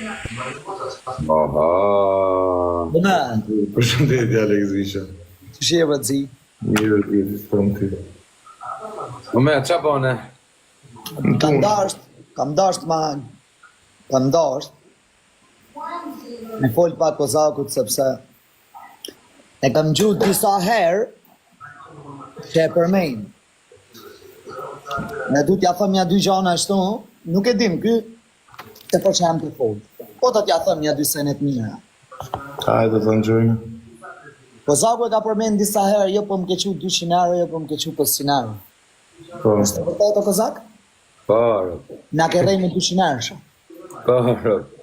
Aha. Po me. Përshëndetje Alex Visha. Qysh je bre zi? Mirë ti, si ti. Po me, ça bone? Kam dasht, kam dasht ma, kam dasht me fol pak Kozakut sepse e kam ngju disa herë që e përmen. Ne du t'ja them nja dy gjana ashtu, nuk e dim ky se po që jam të fol. Po do t'ja them nja dy sene të mira. Hajde të ngjojmë. Kozaku e ka përmend disa herë, jo po më ke çu 200 euro, jo po më ke çu 500 euro. Po. Është e vërtetë o Kozak? Po, rob. Na ke rrej me 200 euro. Po, rob.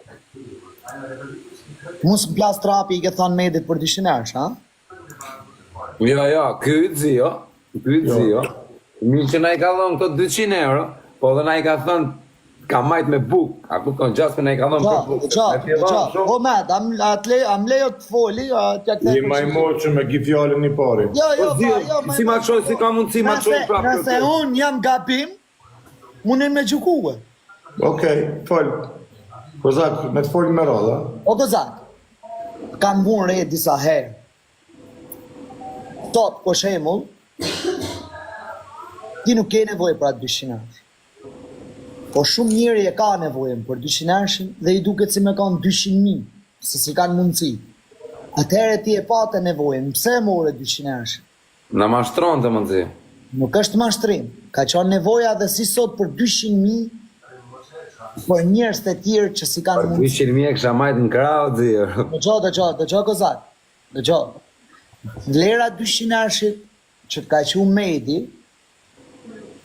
Mos më plas trapi i ke thënë Medit për 200 euro, ha? Jo, jo, ky zi, jo. Ky zi, jo. Mirë që na i ka dhënë këto 200 euro, po dhe na i ka thënë ka majt me buk, a kupton gjasme na i ka dhënë për buk. Qa, qa, po me, a më le, a më lejo të foli, a t'ja kthej. Je ma i moçëm me ki fjalën i pari. Jo, jo, po, pa, jo, si ma çoj, si ka mundësi ma çoj prapë. Nëse unë jam gabim, munden me gjykue. Okej, fol. Kozak, me të fol me radhë. O Kozak, kam vunë re disa herë. Sot, për shembull, ti nuk ke nevojë për atë 200 euro. Po shumë njeri e ka nevojën për 200 euroshin dhe i duket si me kanë 200.000, se si kanë mundësi. Atëherë ti e pate nevojën, pse e more 200 euroshin? Na mashtronte më zi. Nuk është mashtrim, ka qenë nevoja dhe si sot për 200.000 për njerëz të tjerë që si kanë Për mundësi. 200.000 e kisha majt në krah, zi. Dëgjo, dëgjo, dëgjo Kozak. Dëgjo. Vlera 200 euroshit që të ka qu Medi,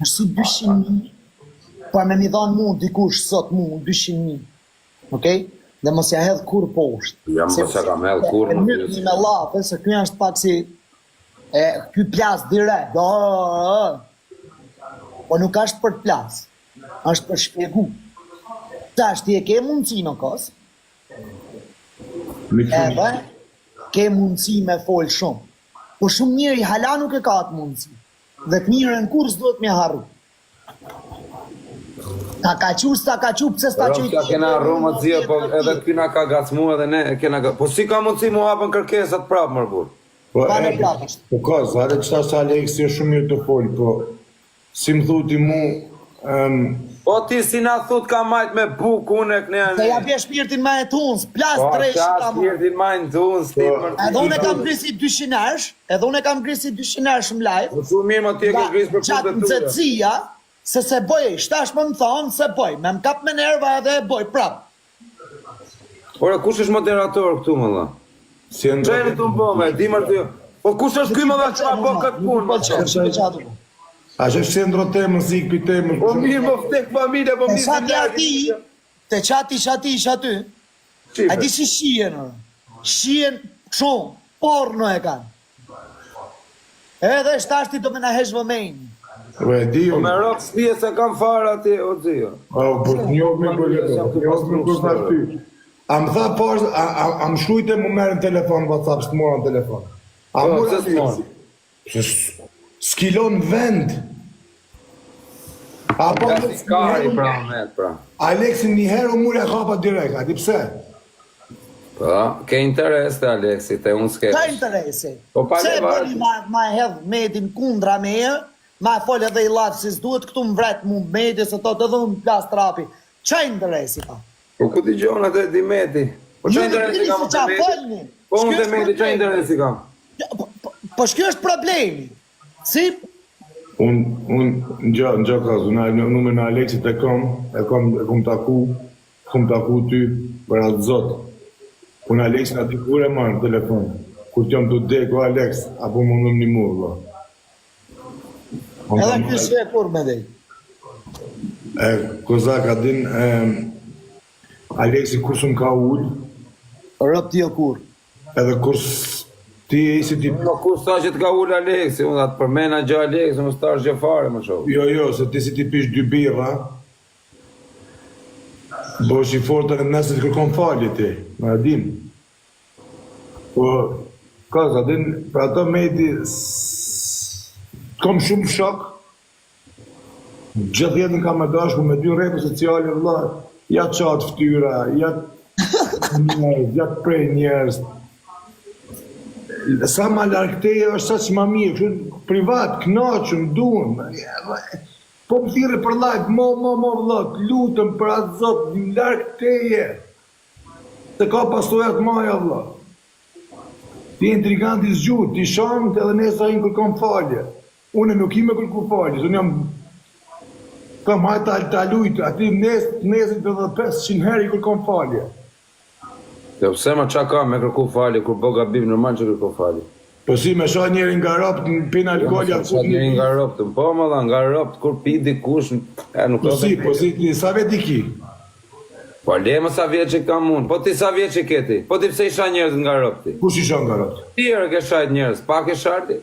është si 200.000, për me mi dhanë mu dikush sot mu 200.000. Okej? Dhe mos ja hedh kurrë poshtë. Ja, mos ja kam hedh kurrë, E më myt një me llafe, se ky është pak si e ky plas direkt. Do, Po nuk është për të plas. Është për shpjegu. Tash ti e ke mundësi në kos, edhe ke mundësi me fol shumë. Po shumë njeri hala nuk e ka atë mundësi. Dhe të mirën kurrë s'duhet me harru. Ta ka qu, s'ta ka qu, pse s'ta Rob, qu s'ka kena harru më zi, po edhe ky na ka gacmu edhe ne e kena ga... Po si ka mundësi mu hapën kërkesat prapë mër burr? Po, Pa me e, prapë është. po ka, sa edhe qëta se Aleksi është shumë mirë të fol, po si më thu ti mu, um, Po ti si na thut ka majt me buk unë e këne Se ja bje shpirtin ma e tuns, plas Po tresh qa ka mu. shpirtin ma në tunë, sti Po. mër Edhe unë e kam grisi 200 ersh, edhe unë e kam grisi 200 ersh në live. Po shumë mirë më ti e ke gris për Gjatë punë të tua. nxehtësia, se se bëj, shtash më më thonë se bëj, me më kap me nerva edhe e bëj prap. Ore, kush është moderator këtu më dha? si e Çfarë jeni tu bë me, di mër ty. Po kush është ky më dha që ma bën këtë punë? Po më? që, që që atë. A që si e ndro temën, si i këpi temën, Po mirë më vdek familja, po Te mirë. qati ati, te qati qati që aty, a di si shihen, ore? Shihen shumë, porno e kanë. Edhe shtashti do me na hesh vëmendjen. Po e di Po unë. me rok shtëpia se kam fare aty, o zio. Po, po të njoh me për këtë, po të njoh me për thash ty. A më tha pas, a, a, a më shkrujte mu merë në telefon, WhatsApp, s'të mora në telefon. A Po, mora pse s'të mora? Pse s- s'kilon vend. A po Ka Aleksi si kari një herë- pra me pra. Aleksi një herë u murja kapa direkt, a di pse? Po, ke interes te Aleksi, te unë s'ke. Ka interesi. Po, pa Pse e levar. bëni ma, ma hedh Medin kundra meje, ma fol edhe i llaf si s'duhet këtu më vret mu Medi se thotë edhe unë plas trapi. Qa interesi ka? Po ku dëgjon atë di Meti? Po Ju çfarë nuk interesi dini kam se te qa Meti? folni. Po unë S'ky te është Meti çfarë problemi. interesi kam? Ja, Po, po, po shky është problemi. Si? Un, un, në gjë, në gjë ka, unë në numrin e Aleksit e kam, e kam, e kam taku, kam taku ty për atë zot. Unë Aleksin aty kur e marr në telefon, kur t'jam të dek, o Aleks, apo më më një mu, vëlla. Unë Edhe kam ky s'e kur me dej. E, Kozak, a din, e, Aleksi kur s'm ka ul, Rëp ti jo kur. edhe kur s- ti si ti, Po ku sa që të ka ul Aleksi, unë atë përmena gjë Aleksi, mos tash gjë fare më shoh. jo, jo, se ti si ti pish dy birra, Bosh i fortë edhe nesër të kërkon falje ti, ma e dim. Po, ka, a din, për ato meti, s- kam shumë shok, gjithë jetën kam me dash, po me dy rrjete sociale, vëlla, ja qatë fytyra, ja... njerëz, ja të prej njerëz. Sa ma larg teje është sa që ma mirë, kështu privat, knaqëm, duhem. Po më thirre për live, mo, mo, mo, vëlla, të lutem për atë zot, larg teje. Se ka pasoja të maja, vëlla. Ti je intrigant i zgjuar, ti shan edhe nesër ai kërkon falje. Unë nuk i me kërku falje, unë jam Them hajt ta ta lujt, aty nes nesër edhe 500 herë i kërkon falje. Jo pse ma ça ka me kërku falje kur bo gabim normal që kërko falje. Po si me sha njeri nga ropt pin Jo alkool mos ja me sha fut një njeri vizë. nga ropt, po më dha nga ropt kur pi dikush e nuk Po ka si, po si ti sa vjet i ki? Po le më sa vjeç e kam unë, po ti sa vjeç e ke ti? Po ti pse i sha njerëzit nga ropt ti? Kush i shan nga ropt? Ti ere ke shajt njerëz, pa ke sharë ti?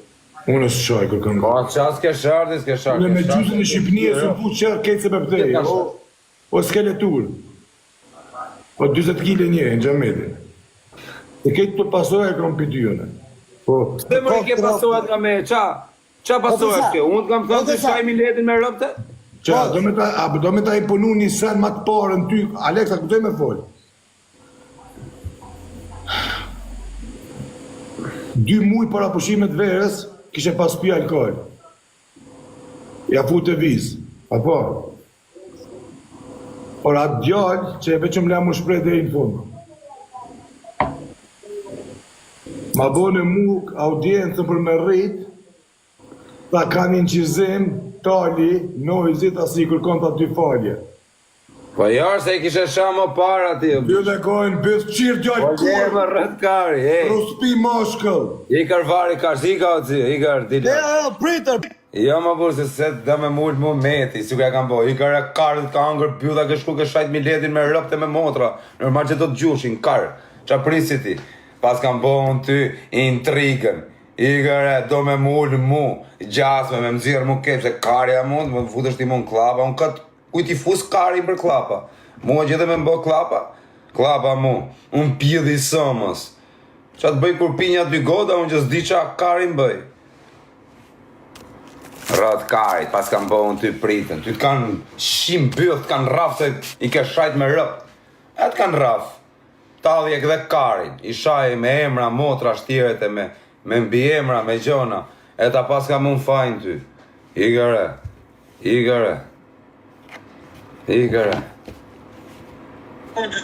Unë s'shaj kërkon Po nga ropt. ça s'ke sharë ti, s'ke sharë, Unë ke me sharë gjysën e ti, Shqipënisë u ropt. bu qerr keq se me Ti ptej, ka o sharë. o skeletur. Po 40 kg një në xhametin. Se këtë të pasoja e kam për ty unë. Po, Pse më i ke pasojat nga me, ça? Ça O pasoja Gëza, ke? Unë të kam o thënë se Gëza, shaj miletin me ropte? ça, po, do me ta, a, do me ta imponu një sen ma të parën ty, Aleksa, kuptoj me fol. Dy muj para pushimet verës, kishe pas pi alkohol. Ja fute vizë. Apo? Por atë djalë që e veçëm la mu shpreh deri në fund. Ma bone mu audiencën për me rrit, ta kanë incizim, tali, Noizi, ta si i kërkon ta dy falje. Po jo, se i kishe sha më para ti. o Mbyll e gojën, byth qirë djalë Po le kurr, më rrët kari, ej. ruspi mashkëll. I kërvari ka zika o zi, i kër e, dila. e, pritër, Jo më burë se se do me mul mu meti, si ku ja kam bo. I kër e karë ka angër bylla ke shku ke shajt miletin me rëpte me motra. Normal që do të gjushin, kar. Qa prisi ti? Pas kam bo unë ty intrigën. I kër e do me mul mu, gjasme, me mzirë mu keq, se karja mund, më futesh ti mu në klapa, unë këtë Kujt i fus karin për klapa? Mua gjithë me m'bo klapa? Klapa mu, unë pidhi sëmës. Ça të bëj kur pi nja dy gota, unë që s'di ça karin bëj. Rrot karit, pas kam bo unë ty pritën. Ty të kanë shim byth, të kanë rraf se i ke shajt me rëp. E të kanë rraf. Tallje dhe karin, i shaj me emra, motra, shtjeret e me, me mbiemra, me gjona. E ta pas kam unë fajin ty. Ikëre, ikëre, ikëre.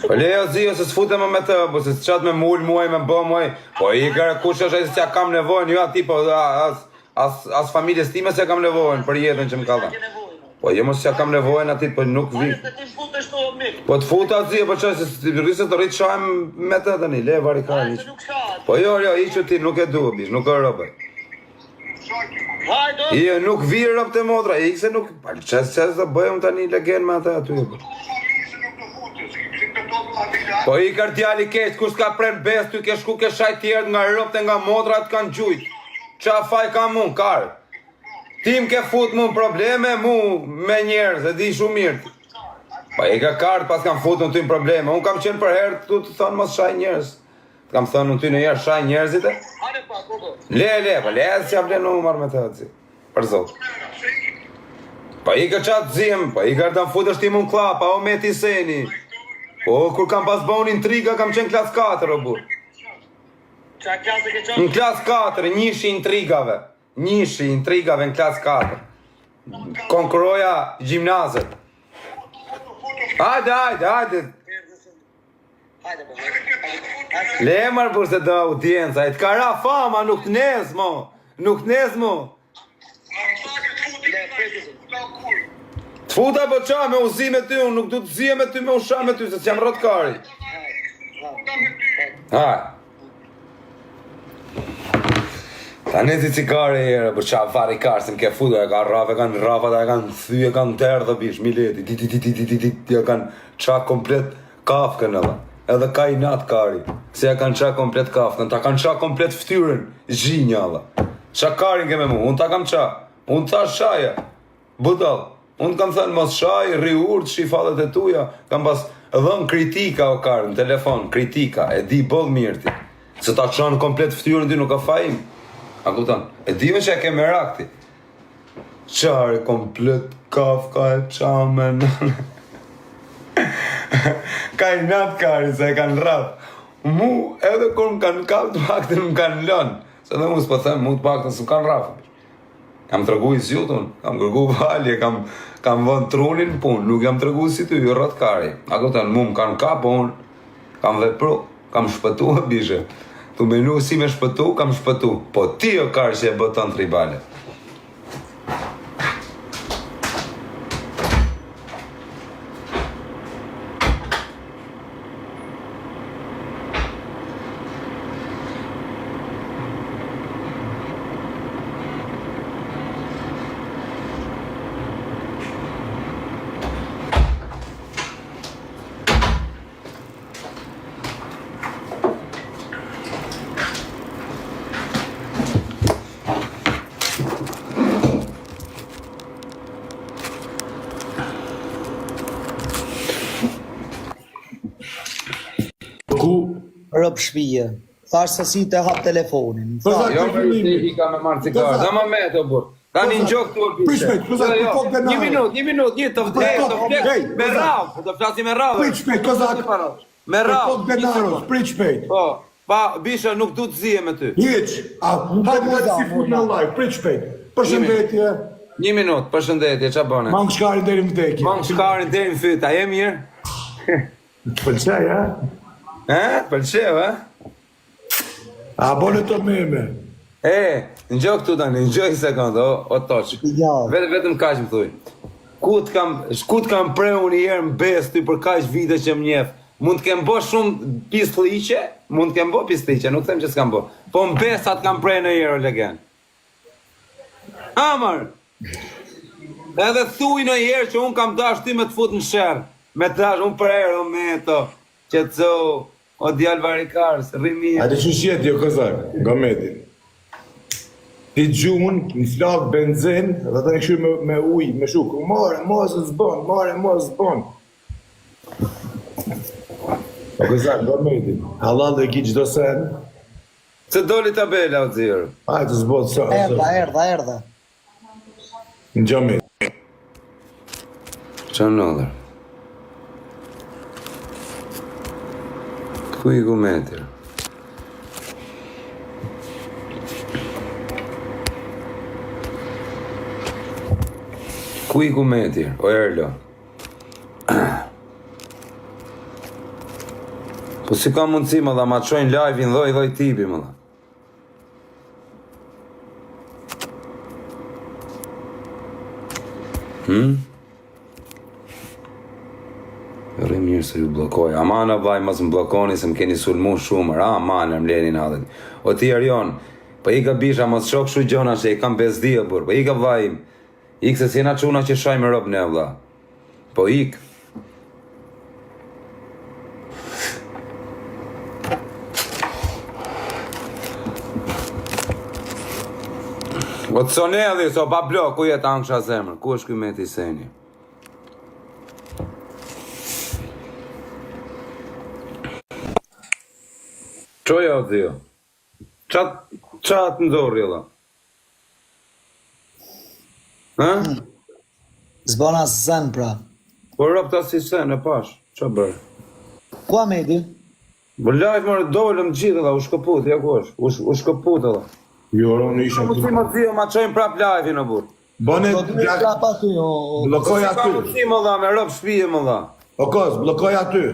Po lejo zio se s'futem më me të, po se s'qat me mul muaj me bë muaj. Po ikëre kush është ai se s'ja kam nevojën, jo ati po as as as familjes time s'ja kam nevojën për jetën që më ka dhënë. Po jo mos s'ja kam nevojën atij, po nuk vi. Po të futa zio, po çaj se ti rrisë të rrit shahem me të tani, le vari ka hiç. Po jo, jo, hiqu ti, nuk e du, bish, nuk e robe. Jo, nuk vi rob te motra, ik se nuk, pa çes çes do bëjmë tani legen me atë aty. Po i kër djali keq, kush ka pren besë, ty ke shku ke shaj tjerët nga robt e nga motra të kanë gjujt. Qa faj kam unë, kar? Ti më ke fut mu në probleme, mu me njerëz, e di shumë mirë. Po i ka kart, pas kam fut në ty në probleme. Unë kam qenë për herë këtu të thonë mos shaj njerëz. Të kam thënë unë ty në herë shaj njerëzit e? Le, le, po le, s'ja vlen u marr me të atë. Për zot. Po i ka qatë zim, po i ka ta futësh ti mu në klapa, o me ti seni. Po, kur kam pas bon intriga, kam qenë klas 4, o burr. Në klas 4, njëshi intrigave. Njëshi intrigave në klas 4. Konkuroja gjimnazet. Hajde, hajde, hajde. Le marë burr se do audienca, i të ka ra fama, nuk të nez, mo. Nuk të nez, mo. Të futa po qa me u zi me ty, unë nuk du të zije me ty, me u sha me ty, se s'jam rrot kari. Ha. Ta nezi cigare e herë, po qa vari karë, si më ke futur, e ka rrafë, e kanë rrafë, e kanë thy, e kanë tërë dhe bish, mileti, di, di, di, di, di, di, di, di, e kanë qa komplet kafkën edhe, edhe ka i natë kari, se ja kanë qa komplet kafkën, ta kanë qa komplet ftyrën, gjinja edhe, qa karin ke me mu, unë ta kam qa, unë ta shaja, Budall, unë të kam thënë mos shaj, rri urtë, shih fallet e tuja, kam pas dhënë kritika o kar në telefon, kritika, e di boll mirë ti. Se ta çon komplet fytyrën ti nuk ka fajim. A kupton? E di unë që e ke merak ti. Çare komplet kafka e çame nënë. Ka inat kari se e kanë rraf. Mu edhe kur më kanë kap të paktën më kanë lënë. Se dhe mu s'po them, mu të paktën s'më kanë rraf. Jam tregu i zgjutun, kam kërku falje, kam, kam vënë trunin në punë, nuk jam tregu si ty, rrot kari. A kupton, mu më kanë kap, po unë kam vepru, kam shpëtu e bishe. Tu menu si me shpëtu, kam shpëtu. Po ti o kari që e bëton tribale. Ku? Rob shpije. Thash se si të hap telefonin. Po Tha, Jo, më ti i ka me marrë cigare. Dhe më me të burr. Tani në gjokë tu Prish shpejt, Kozak, Jo, jo, për kokë Një denarë. minut, një minut, një të vdek, të vdek. Hey, Me Kozak. radhë, do flasim me radhë. Prit shpejt, Kozak. Me Për radhë. kokë një denaros, sekundë. prit shpejt. Po, pa, bisha nuk du të zije me ty. Hiq, a hajde po hajde si fut në live, prit shpejt. Përshëndetje, Një minut, përshëndetje, ç'a bëne? mang shkarin deri në vdekje. Mang shkarin deri në fyt, a je mirë? Të pëlqej, ha? E, pëlqeu, e? A bone të meme. E, ngjë këtu tani, ngjë një sekondë, o, o toç. Ja. Vetëm vetëm kaq më thuj. Ku të kam, ku të kam preu një herë në besë ty për kaq vite që më njeh? Mund të kem bë shumë pisliqe, mund të kem bë pisliqe, nuk them që s'kam bë. Po në besë sa të kam pre në herë o legen. Amër. Edhe thuj në herë që un kam dash ty me të fut në sherr. Me të dash unë për herë o meto. Qetëso, o djalë varikars, rri mirë. A të qysh jetë, jo kozak, nga meti. Ti gjun, në flak benzin, dhe tani kështu me, me ujë, me shuk. More, mos s'bon, more, mos s'bon. O kozak, nga meti. Halal e ki çdo sen. Se doli tabela o xhiro. Hajde s'bon sa. Erdha, erdha, erdha. Në gjami. Qa ndodhër? Ku i ku metër? Ku i ku metër? O Erlo. Po si ka mundësi më dha, ma qojnë live-in dhoj dhoj tipi më dha. Hmm? Rri mirë se ju bllokoj. Aman o vllai mos më bllokoni se më keni sulmu shumë. Ra, aman më leni natën. O ti Erion, po ika bisha mos shoh kështu gjona se i kam bezdi o burr. Po ika vllai im. Ik se s'jena çuna që shajmë rob ne vlla. Po ik. O të sonelli, so pa blok, ku jetë angsha zemër, ku është ky meti seni? Çoja o dhjo. Ça, ça të ndorri, vlla? Ha? S'bën as zen pra. Po rob ta si sen e pash. Ça bërë? Ku Amedi? Po live më dolëm gjithë valla, u shkëput, ja ku është? U, u shkëput valla. Jo, unë isha Po si më zio, ma çojnë prap live-in o burr. Bone, Do të më prap aty, o. o. bllokoj Si ka aty. mundësi më dha me rob shtëpie më dha. O koz, bllokoj aty.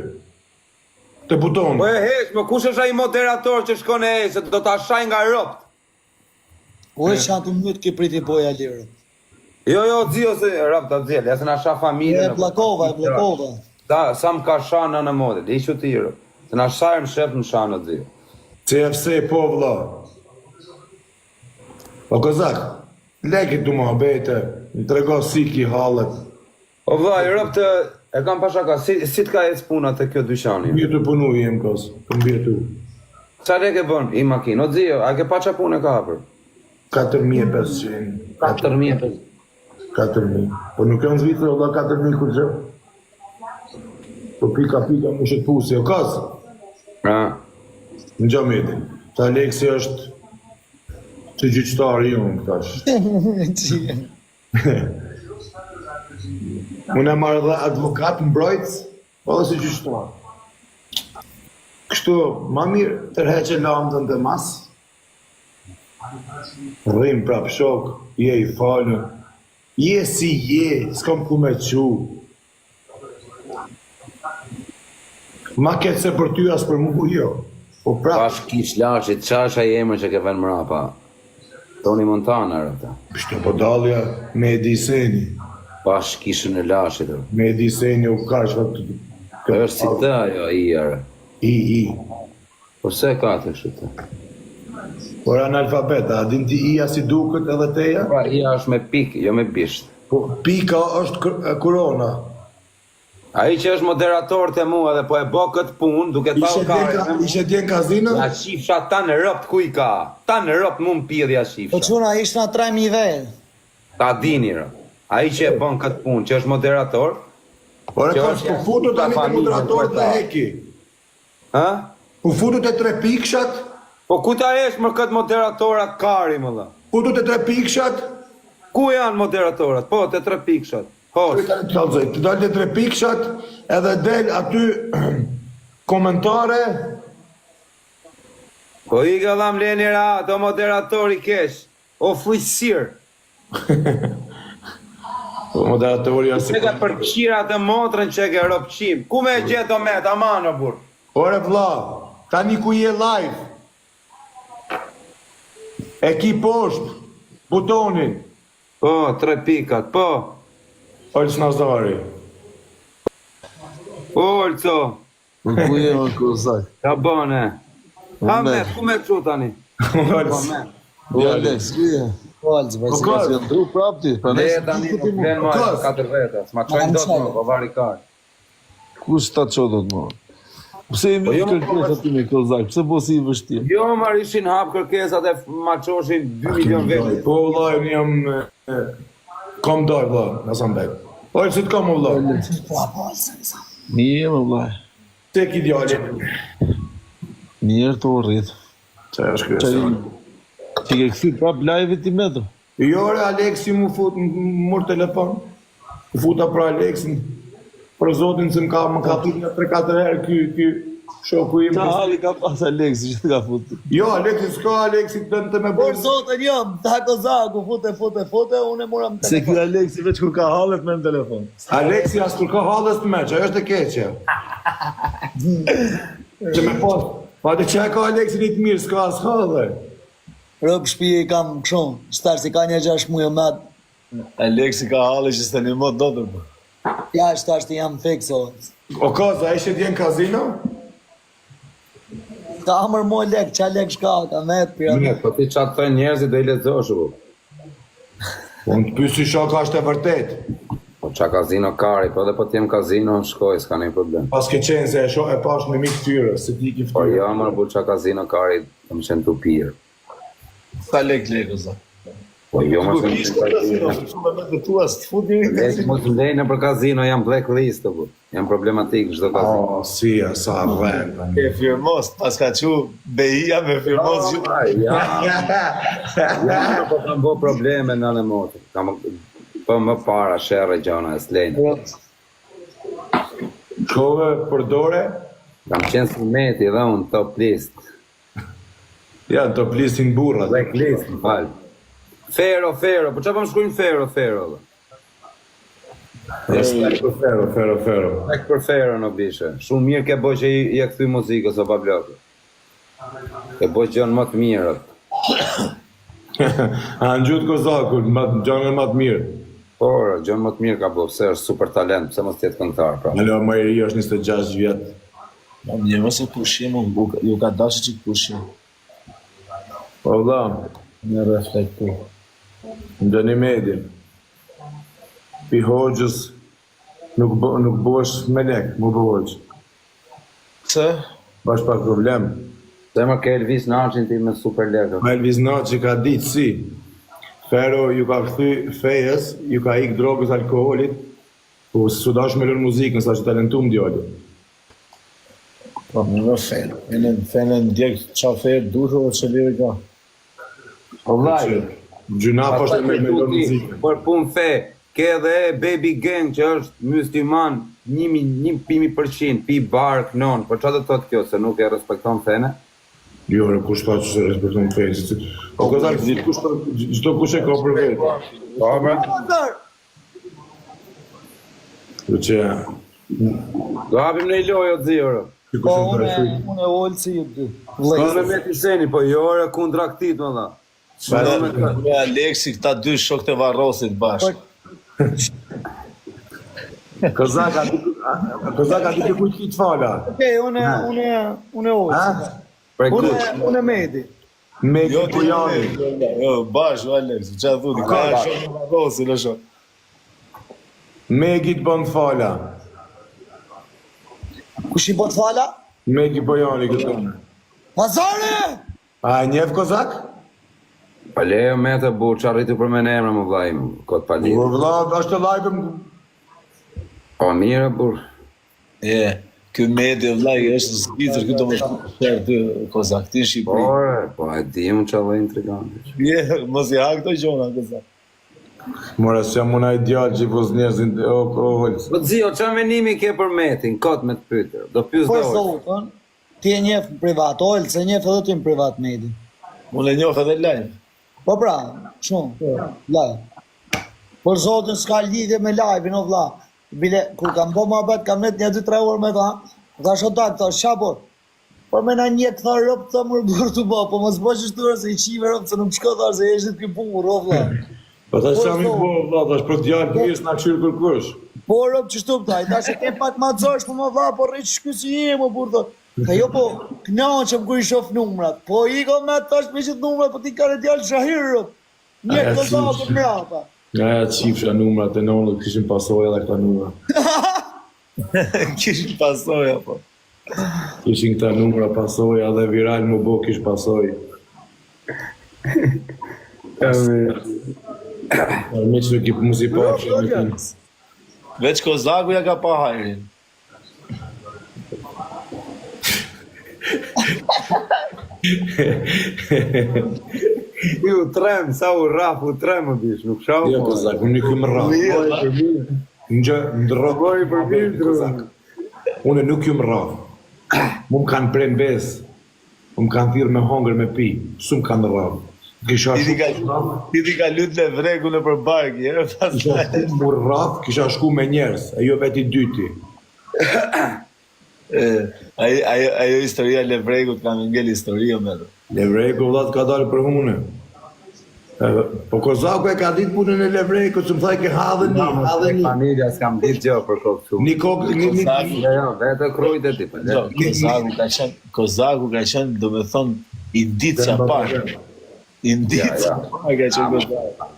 Te butoni. Po e heq, më kush është ai moderator që shkon e heq, se do ta shaj nga robt. O e qanë të mytë ke priti boja lirë. Jo, jo, zio se rob ta zio, ja se na sha familjen. E bllokova, e bllokova. Sa sa më ka sha në në model, i që ti rob. Se na shajmë shef në sha në zio. CFC po vlla. O kozak, leki tu muhabete, më trego si ki hallet. O vlla, i rob të e kam pa shaka, si si të ka ecë puna te kjo dyqani? Mirë të punu jem koz, të mbjetu. Sa lek e bën i makinë? O zio, a ke pa ça punë ka hapur? 4500. 4500. 4000. Po nuk janë në Zvicër, o vlla 4000 kur gjë. Po pika pika më shët pusi, o koz. Ha. Në gjametin. Ta Aleksi është që gjyqtari jonë tash. Unë e marrë dhe advokat mbrojtës. Po edhe si gjyqtar. Kështu, ma mirë tërheqe lamdën dhe mas, rrim prap shok, je i falun, je si je, s'kam ku me qu. Ma keq se për ty as për mu jo. Po prap. Pash kish lashit, qa është ai emër që ke vënë mrapa? Tony Montana, rëta. Pështo po dallja me e di seni. Pash kishën e lashit, rë. Me e di seni u kash vë të është si të ajo, i rë. I, i. Po se ka të kështu të? Por analfabet, a din ti i-ja si duket edhe teja? Pra, i-ja është me pik, jo me bisht. Po, pika është korona. Ai që është moderator te mua dhe po e bë këtë punë duke tallë kare. Ishe dje në kazino? Ja qifsha tan ropt ku i ka. Tan ropt mu m'pidh ja qifsha. Po çuna ishna 3000 vetë. Ta dini rë. Ai që e bën këtë punë, që është moderator, Ore ka po futu tani te moderator dhe heki. Ë? Po futu te tre pikshat? Po ku ta hesh më këtë moderatora kari më dha? Futu te tre pikshat? Ku janë moderatorat? Po, te tre pikshat. Hos. Të kallzoj, të dalë te tre pikshat edhe del aty komentare. Po i ka dham leni rahat, o moderator i keq, o fëlliqësirë. Po moderatori është si. Ka përfshirë atë motrën që e ke ropqim. Ku me e gjetë o met, aman o burr. Ore vlla, tani ku je live? E ki poshtë butonin. Po, tre pikat, po. Ols Nazari. Olco. Po ku je o kozak? Ka bëne. Ha me, ku me çu tani? Ols. Po Alex, ku je? Po Alex, po si ka ndru prap ti? Prandaj si tani nuk vlen më katër veta, s'ma çojnë dot më, po vari kar. Kush ta çon dot më? Pse i po jo, kërkesat ti me kozak? Pse po si i vështirë? Jo, më ishin hap kërkesat e ma çoshin 2 milion vetë. Po vëllai, unë jam kam dal vëlla, na sa mbet. Oj, si të kam vëlla? Po, po, sa. Mirë, vëlla. Tek i djali. Mirë të urrit. Qa është kryesore? Ti ke kthy prap live-it ti metro? Jo, ore, Aleksi mu fut, mur telefon. U futa për Aleksin. Për zotin se më ka, më ka thirr nga 3-4 herë ky, ky shoku im. Ça halli ka pas Aleksi që të ka fut? Jo, Aleksi s'ka, Aleksi të të me bërë. Për zotin jo, më tha Kozaku, fute, fute, fute, unë e mora në telefon. Se ky Aleksi veç kur ka hallet merr në telefon. Aleksi as kur ka hallet s'të merr, ajo është e keqja. Që me pas, pa të që e ka Aleksi një të mirë, s'ka as halle. Rob shpije i kam kështu, shtash si ka një gjashtë muaj më atë. Aleksi ka halle që s'të ndihmon dot më. Ja, shtash ti jam fikso. O Koz, a ishe dje në kazino? Ka mër mo lek, qa lek shka, ka met piramidë. Mirë, po ti ça të thënë njerëzit do i lexosh u. Po unë të pyes si shok a është e vërtet. Po ça kazino kari, po edhe po të jem kazino, unë shkoj, s'ka ndonjë problem. Pas ke qenë se e shoh e pash me mik fytyrë, se ti ki Po jo, më bu ça kazino kari, kam qenë tu pirë. Sa lek lek o zot. Po jo, më se në kazino, se shumë me të tua, s'të fut njeri në kazino. Mos më lejnë për kazino, jam blacklist, po. Jam problematik në çdo kazino. Oh, si, sa rren. E firmos, pas ka çu Beia me firmos gjithë. Ja, ja, po kam bo probleme në në motë. Kam po më para sherre gjana e s'lejnë. Shkove për dore? Kam qenë si meti dhe unë top list. Ja, top listin burrat. Black list, më fal. Fero, Fero, po çfarë po më shkruajnë Fero, Fero? Respekt për Fero, Fero, Fero. Respekt për Fero në bishe. Shumë mirë ke bo që i, i e kthy muzikës o Pabloko. Ke bo gjën më të mirë. A ngjut Kozakun, më gjën më të mirë. Por, gjën më të mirë ka bo, pse është super talent, pse mos të jetë këngëtar, pra. Alo, më i ri është 26 vjet. Po mirë mos e pushim, unë ju ka dashur çik pushim. Po vlla, me reflektu. Ndëni medin. Pi hoxhës nuk bo, nuk bohesh melek, mu bo hoxhë. Pse? Bash pak problem. Pse më ke Elvis Naçin ti me super lekë. Ma Elvis Naçi ka ditë si. Fero ju ka kthy fejës, ju ka ik drogës alkoholit, Po s'u dash me lënë muzikën, sa që talentum djali. Po më në fen, në fen e ndjek qa fe dush o që lirë ka. Po vllai, Gjynah është me me lënë muzikën. Për punë fe, ke edhe Baby Gang që është musliman. 1000% pi bark non, po çfarë do të thotë kjo se nuk e respekton fenë? Jo, ore, kush tha që s'e respekton fenë? Si, si. O kozak, kush tha, çdo kush e ka për vete. Po, bre. Do që Do hapim në i lojë o zi, ore. Ti Po kush është unë dashuri? unë e Olci ju dy. Po me Vëllezër. me Hyseni, po jo ore kundra këtij, më dha. Unë unë e Aleksi këta dy shokët e varrosit bashkë. Kozak, a di a- Kozak, a di ti kujt ki të fala? Okej, unë unë unë e Olci. Prej Unë kush? unë e Medi. Me Jo, ti Pujani. Jo, bashkë o Alex, çfarë thotë? Ka shokët e varrosit, o shok. Megi të bën të fala. Kush i bën fala? Megi Pujani këtu. Pazare! A e njeh Kozak? Pa lejo me të burr, çfarë rritu për me emra më vllai im, kot pa lidhje. Por vëlla, është lajkëm Po mirë burr. E, ky Medi vllai është në Zvicër, ky do më shkruaj ty Kozak, ti në Shqipëri. Por, po e di unë çfarë lloj intriganti. Je, mos i ha këto gjona Kozak. Mora se jam unë ai djalë që i vos njerëzit o o Olc. Po zio, çfarë menimi ke për Metin? Kot me të pyetur. Do pyes Për dhe Olc. zotën, ti e njeh në privat, Olc e njeh edhe ti në privat Medi. Unë e njoh edhe live. Po pra, shumë, live. Për zotin s'ka lidhje me live-in, o vlla. Bile, kur kam bo muhabet, kam net një 2-3 orë me ta, thash o tak, thash, qa po? Po me na njek, tha rob, tha mërë burë të bo, po mos bo që shtu se i qive rob, se nuk shko, thash, se eshtit ky burr, o vlla. Po thash Po, jam i po. bo vëlla, thash për djalë të mirë s'na kqyr kërkush. Po rob që shtu, tha, i thash e ke pak ma zosh, po më vlla, po rri që shky si je, më burr, tha. Tha jo po, knaqem kur i shoh numrat. Po iko me tash me gjithë numrat, po ti ka në djalë shahir, rob. Njek A, të qifsh. zakën mrapa. Ja, ja qifsha numrat e nonët kishin pasoja edhe këta numra. Kishin pasoja po. Kishin këta numra pasoja dhe viral më bo kish pasoj. Me që nuk i mos i pa që me tim. Veç Kozaku ja ka pa hajrin. Ti u trem, sa u rraf, u trem më bish, nuk shau. Jo, Kozak, unë nuk jam rraf. Në ndrro. Bëri për mirë, dru. Kozak. Unë nuk jam rraf. Mu më kanë pre mbes. Mu më kanë thirrë me hongër me pi. Su më kanë rraf. Kisha Ti shku ka ti ti ka lut levreku në përbark, je, Kisha pastaj. shku mu rraf, kisha shku me njerëz, e jo vetë i dyti. E, ai ajo ajo historia e levrekut ka më ngel histori o me. Levreku vëlla të ka dalë për hune. E, Po Kozaku e ka ditë punën e levrekut, që më thaj ke hadhe një, hadhe një. Familja s'kam ditë gjë për kokë këtu. Një kokë, një, një, Kozaku, Jo, jo, vetë krujt e ti, po. le. jo, Kozaku ka qenë, Kozaku ka qenë, do me thonë, indicia parë. Indicia Ja, ja. parë ka qenë Kozaku.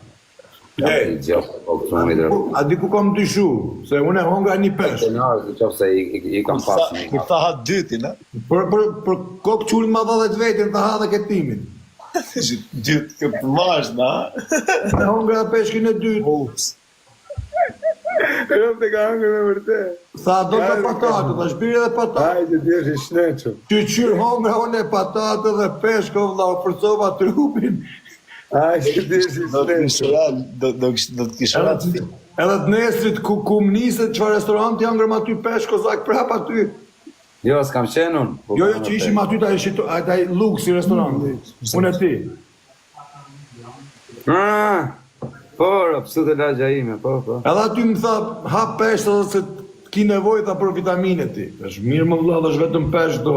Kam ditë gjë për kokë këtu mi dërë. A di ku kam dyshu, se unë e hongra një peshk. Tenar, se qoftë se i, i, i kam Kur tha, pas një. kur tha ha dytin, a? Për, për, për kokë qurin ma dha dhe të vetin, të ha dhe këtimin. Ishin dyt këtë mash, na? E hongra peshkin e dytë. Ups. Rëp të ka hëngër me vërtet. Tha do të patate, tha shpiri edhe patate. Hajde, ti je i shnetshëm. Qy qyr hongra unë e patate dhe peshk, o vlla, u përcova trupin. Hajde, ti je i Do të shnetshëm. kish ra, do do kish- do të kish ra Edhe të, edhe të nesrit ku, ku më niset çfarë restoranti hëngrëm aty peshk, kozak prap aty. Jo, s'kam qenë unë. Po, Jo, jo, që ishim aty ta ishit ai luksi restoranti. Unë e ti. Ah, po, rëp, su të lagja ime, po, po. Edhe aty më tha, ha peshk edhe se ki nevojë tha për vitamine ti. Është mirë më vëlla, është vetëm peshk do.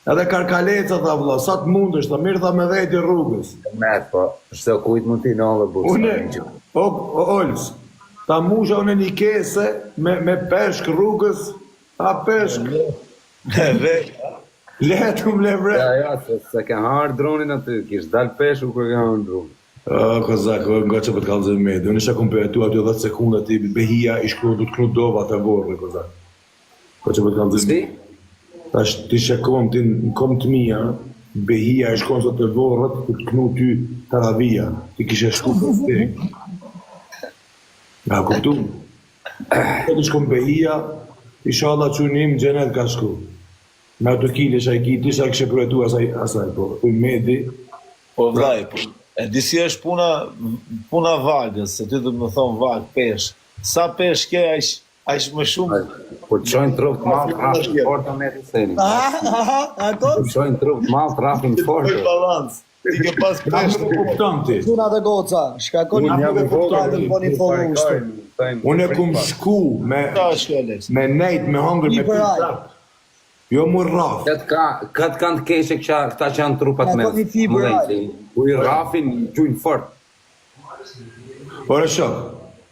Edhe karkaleca tha vëlla, sa të mundesh, tha mirë tha me veti rrugës. Met, po, çdo kujt mund t'i nallë burr. Unë, o, o Ols, ta musha unë një kese me, me peshk rrugës, ha peshk, Dhe lehtë më levre. Ja, ja, se, se ke harë dronin aty, kish dal peshu kur ke harë dronin. O, kozak, o, nga që po të kallëzoj me, unë isha kom përjetu aty 10 sekonda ti behia i shkru du të kru dova të vorre, kozak. Po që po të kallëzoj. Si? Tash ti shekom ti në kom të mia, behia i shkon sot të vorrët, ku të knu ty taravia, ti kishe shku për ti. Nga kuptu? Po të shkon behia, inshallah çuni im xhenet ka shku. Me ato kile që ai ki, ti sa kishe përjetu asaj, asaj, po, uj medi, Po vllai, po e di si është puna puna vagës, se ty do të më thon vagë peshk. Sa peshk ke aq? Aq më shumë. Kur të shohin trup të madh, rrafin fort me të seni. Aha, a Kur të shohin trup të madh, rrafin fort. Për balans. Ti ke pas peshë. Nuk e kupton ti. Çuna dhe goca, shkakoni Unë jam i vogël, bëni follow kështu. Unë e kum shku me Sa është kjo Alex? me nejt me hangër me I për aj. prap. Jo mu rraf. Këtë ka, këtë kanë të keqe këta, këta që janë trupat Ja, me. po një fibër, mëdhenj, Ku i rrafin, gjujnë fort. Ore shok.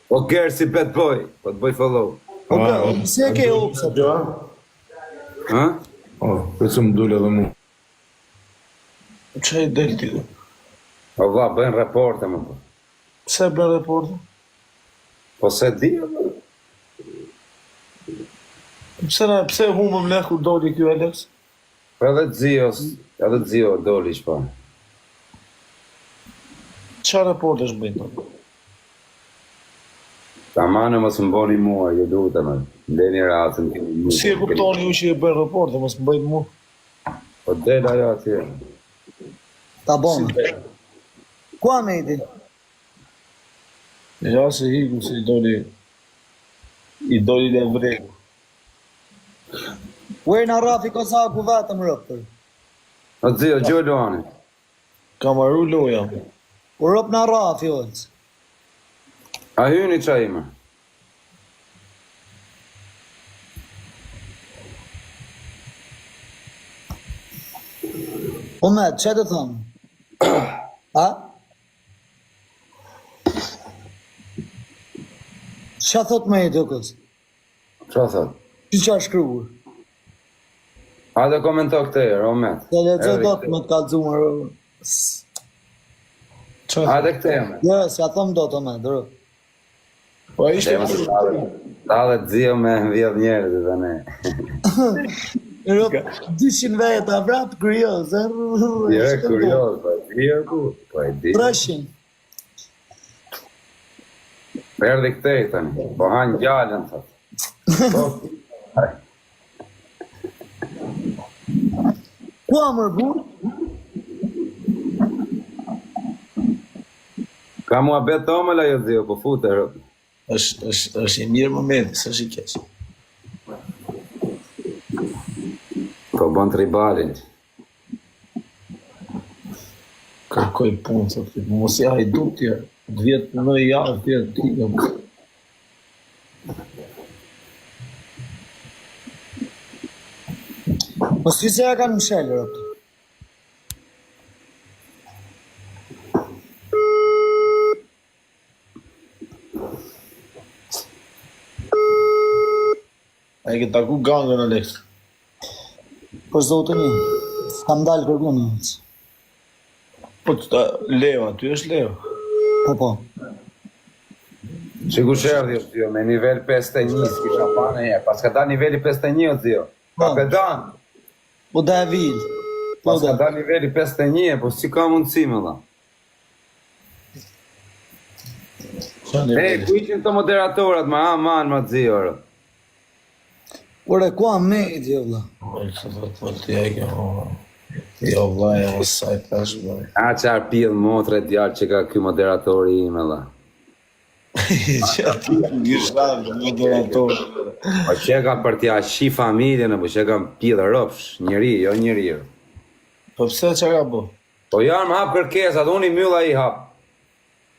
O Gersi bad boy, po të bëj follow. Po Ah, kë, si e ke opsa? Jo. Hë? Oh, vetëm më dul edhe mu. Çe i del ti? O vlla, bëjnë raporte më po. Pse bën report? Po se di, o vlla. Pse na pse humbëm ne kur doli ky Alex? Po edhe Zios, edhe Zio doli shpa. Çfarë raportesh bëjnë to? Tamane mos më bëni mua, ju lutem. Leni rahatën keni një. Si e kuptoni ju që i bëjnë raporte, mos më bëjnë mua. Po del ajo atje. Ta bon. Ku Ahmedi? Ja se iku se i doli i doli levregu. Ue na rrafi Kozaku vetëm rëpër. O Zio, gjo Luani. Ka marru loja. U rëp na rrafi olc. A hyni qa ime? Po me, që të thëmë? A? Qa thot me i dëkës? Qa thot? Që qa shkruar? A do komento këtë herë, o Met. Se lexo Erdhi dot këtë. më të kallzuar. Çfarë? Hajde këtë herë. Jo, s'ja thom dot o me, dro. Po ai ishte Dhe mos ta dhe Zio me vjedh njerëzit tani. Rëp 200 veta, vrap kurioz. Jo, kurioz, po e di o ku, po e di. 300. Erdhi këtej tani. Po han gjalën thot. Po. Ku a mërë burr? Ka muhabet të omël ajo Zio, po fute rëp. është është është i mirë momenti, s'është i keq. Po bën tribalin. Kërkoj punë, thotë, ky, mos i hajdut ti. Vjet punoj javë, vjet ti. Po si se ja kanë mshel rëp. A e ke taku gangën Alex? Për zotin i, s'kam dalë kërkun. Po të Leo, aty është Leo. Po po. Si kush erdhi o Zio, me nivel 51, s'kisha pa në herë. Pas ka dalë niveli 51 o Zio. Po. Kapedan. Po da e vil. Po Pas ka da. dalë niveli 51, po si ka mundësi më dha. Çfarë E, niveli? ku ishin të moderatorat, ma aman, ma Zio. rë. Ore, ku Ahmedi o vlla? Po të thotë, po ti e ke. o. Jo vlla, jo sa i tash vlla. A qarë pjell motre djalë që ka ky moderatori im edhe. Që ti gisha moderator. Po që ka për t'ja shi familjen, apo që ka pjell ropsh, njeri, jo njeri. rë. Po pse çka ka bë? Po janë më hap kërkesat, unë i mbyll ai i hap.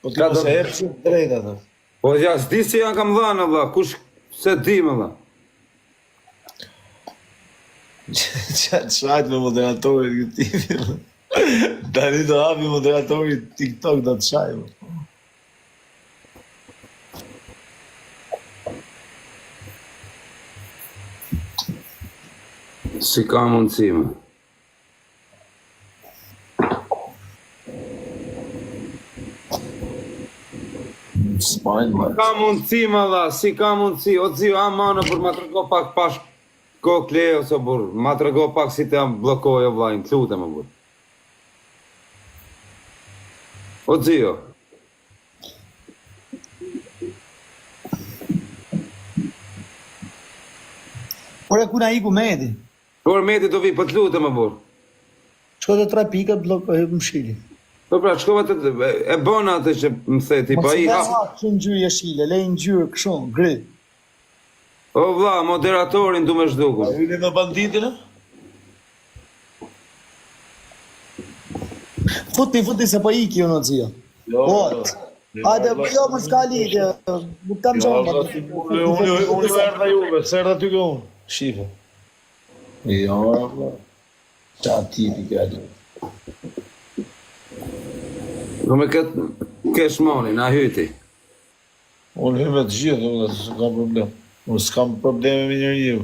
Po ti Ka mos do- e jep si drejt atë. Po ja, s'di si janë kam dhënë, vlla, kush se di më vlla. Qa çajt me moderatorin këtë tipi. Tani do hapi moderatori TikTok do të çaj. mo. Si ka mundësi më. S'majnë më. Ka mundësi më dha, si ka mundësi, o zio, aman, o burr, ma trego pak pash kokë Leo, o burr, ma trego pak si të bllokoj o vllajin, të lutem o burr. O zio, Ore, ku na iku Medi? por Meti do vi, po të lutem o burr. Shko të tre pikat, bllokoj mshili. Po pra, shkova të, e bën atë që më the ti, po Mos ai i hap. hap kështu ngjyrë jeshile, le ngjyrë kështu, gri. O vlla, moderatorin du me zhduku. A hyni me banditin, a? Futni, futni se po iki unë o zio. Jo, Po, jo. hajde, jo, më s'ka lidhje, nuk kam Jo, gjë. vlla, si unë unë unë ju erdha juve, s'erdha ty ke unë. Shife. Jo, vlla. Qa tipi ka aty? Po me këtë cash money, na hyti. Unë hy me të gjithë, unë s'kam problem. Unë s'kam probleme me njeriu.